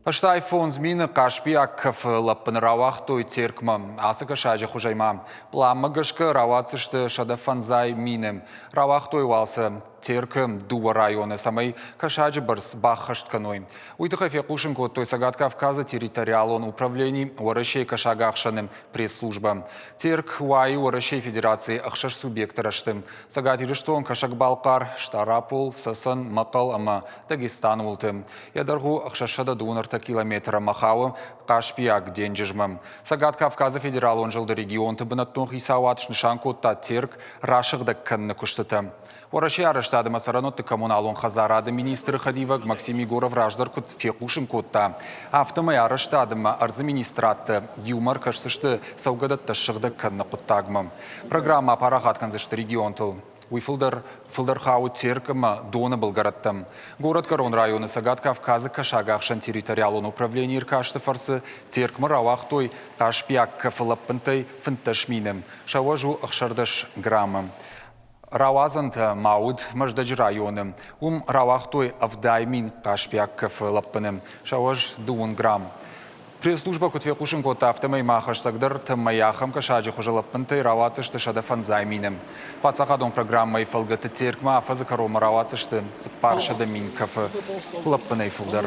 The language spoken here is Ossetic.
85 мины хъаспиаг кӕфы лӕппыны рауагътой Теркмӕ. Ацы кӕсаджы хуызӕй ма пъланмӕ гӕсгӕ рауадздзысты 105 мины. Рауагътой уал сӕ Теркы дыууӕ районы, цӕмӕй кӕсаджы бӕрц баххӕст кӕной. Уый тыххӕй фехъусын кодтой Цӕгат Кавказы территориалон управлени Уӕрӕсейы кӕсагахсӕны пресс-службӕ. Терк уайы Уӕрӕсейы Федерацийы ӕхсӕз субъекты рӕзты. Цӕгат Ирыстон, Кӕсӕг-Балхъар, Стъарапол, Цӕцӕн, Мӕхъӕл ӕмӕ Дагестаны уылты. Йӕ дӕргъ у 623 километр ӕмӕ хауы Хъаспиаг денджызмӕ. Цӕгат Кавказы федералон зылды регионты бынӕттон хицауад снысан кодта Терк расыгъдӕг кӕныны куыстытӕ. Уӕрӕсейы арӕзтад ӕмӕ цӕрӕнуӕтты коммуналон хӕдзарады министры хӕдивӕг Максим Егоров раздӕр куыд фехъусын кодта, афтӕмӕй арӕзтад ӕмӕ ӕрдзы министрадтӕ иумӕ ӕркӕсдзысты цӕугӕдӕттӕ ссыгъдӕг кӕныны хъуыддагмӕ. Программӕ апарахат кӕндзысты регионтыл. Уый фылдӕр, фылдӕр хауы Терк ӕмӕ Доны былгӕрӕттӕм. Горӕтгӕрон районы Цӕгат Кавказы кӕсагахсӕн территориалон управленийы ӕркасты фӕрцы Теркмӕ рауагътой Хъаспиаг кӕфы лӕппынтӕй 15 мины, сӕ уӕз у 16 граммы. Рауадзӕнтӕ ма уыд Мӕздӕджы районы. Уым рауагътой 70 000 хъаспиаг кӕфы лӕппыны, сӕ уӕз дыууын грамм. Пресс-службӕ куыд фехъусын кодта, афтӕмӕй ма хӕстӕгдӕр тӕммӕй ахӕм кӕсаджы хуызы лӕппынтӕй рауадздзысты 150 мины. Паддзахадон программӕйы фӕлгӕты Теркмӕ афӕдзы кӕронмӕ рауадздзысты 400 000 кӕфы лӕппынӕй фылдӕр.